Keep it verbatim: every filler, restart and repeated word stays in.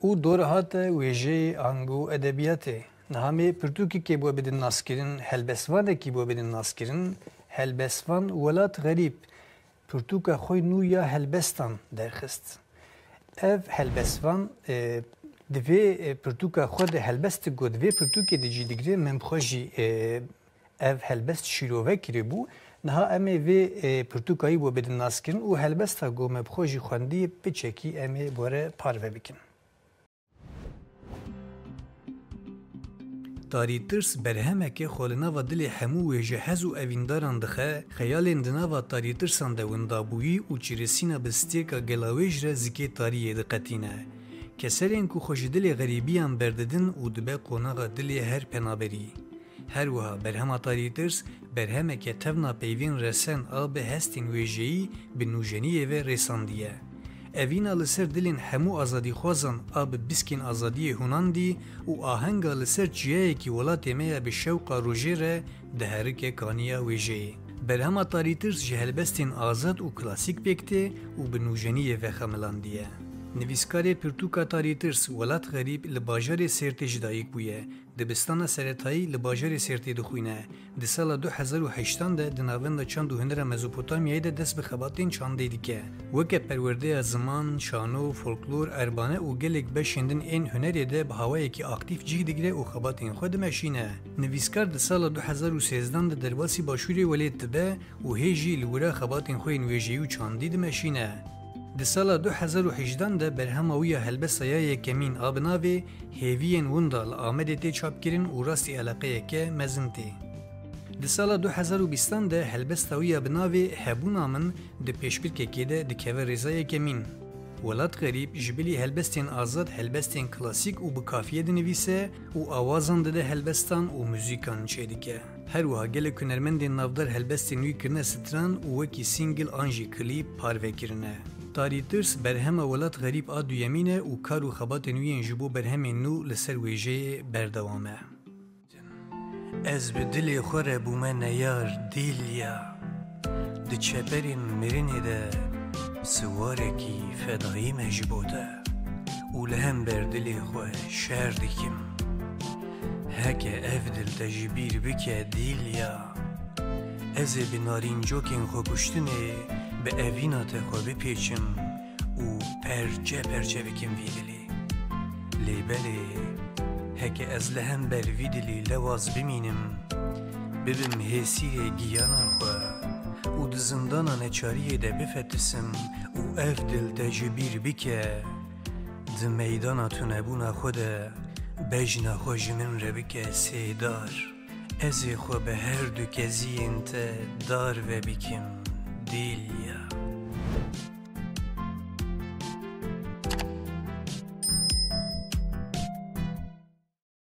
Û dor hate wêjeyê ango edebiyatê. Niha mê pirtûkekê bo bidin naskirin, helbestvanekî bo bidin naskirin, helbestvan Welat Xerîb, pirtûka xwe nû ya helbestan derxist. Ev helbestvan, e, di vê, e, pirtûka xwe de helbestik got, vê pirtûkê de cî digire, min bi xwe jî, e, ev helbest şîrove kiribû. Niha em ê vê, e, pirtûkayî bo bidin naskirin û helbesta ku me bi xwe jî xwendî piçekî em ê bi we re parve bikin. Tarîtirs berhemeke xwe li nava dilê hemû wêjehez û evîndaran dixe, xeyalên di nava tarîtirsan de windabûyî û çirisîna bi stêrka gelawêj re zikê tariyê diqetîne. Keserên ku xwe ji dilê xerîbiyan berdidin û dibe qonaxa dilê her penaberî. Her wiha berhema Tarîtirs berhemeke tevna peyvên resen a bi hestên wêjeyî bi nûjeniyê ve rêsandiye. Evîna li ser dilên hemû azadîxwazan a bi biskên azadiyê hûnandî û ahenga li ser çiyayekî welatê me ya bi şewqa rojê re diherike kaniya wêjeyê. Berhema Tarîtirs ji helbestên azad û klasîk pêk tê û bi nûjeniyê ve xemilandiye. Nivîskarê pirtûka Tarîtirs, Welat Xerîb, li bajarê Sêrtê ji dayik bûye. Dibistana seretayî li bajarê Sêrtê dixwîne. Di sala du hezar û heştan de di Navenda Çand û Hunera Mezopotamyayê de dest bi xebatên çandê dike. Weke perwerdeya ziman, şano, folklor, erbane û gelek beşên din ên hunerê de bi hawayekî aktîf cih digire û xebatên xwe dimeşîne. Nivîskar di sala du hezar û sêzdan de derbasî Başûrê Welêt dibe û hê jî li wira xebatên xwe yên wêjeyî û çandî dimeşîne. Di sala du hezar û hejdan de berhema wî ya helbesta ya yekemîn a bi navê Hêviyên Winda li Amedê tê çapkirin û rastî eleqeyeke mezin tê. Di sala du hezar û bîstan de helbesta wî ya bi navê Hebûna Min di pêşbirkekê de dikeve rêza yekemîn. Welat Xerîb ji bilî helbestên azad helbestên klasîk û bi kafiyê dinivîse û awazan dide helbestan û muzîkan çêdike. Her wiha gelek hunermendên navdar helbestên wî kirine stran û wekî sîngil an jî klîp parve kirine. Tarîtirs berhema Welat Xerîb a duyemîn e û kar û xebatên wî yên ji bo berhemên nû li ser wêjeyê berdewam e. Ez bi dilê xwe re bûme neyar, Dîlya. Di çeperên mirinê de siwarekî fedayî me ji bo te û li hember dilê xwe şer dikim. Heke ev dil te ji bîr bike, Dîlya, ez ê bi narîncokên xwe kuştinê bi evîna te xwe bipêçim û perçe perçe bikim vî dilê. Lê belê, heke ez li hember vî dilî lewaz bimînim, bibim hêsîrê giyana xwe û di zindana neçariyê de bifetisim û ev dil te ji bîr bike, di meydana tunebûna xwe de bejna xwe ji min re bike sêdar. Ez ê xwe bi her du keziyên te dar vebikim, Dîlya.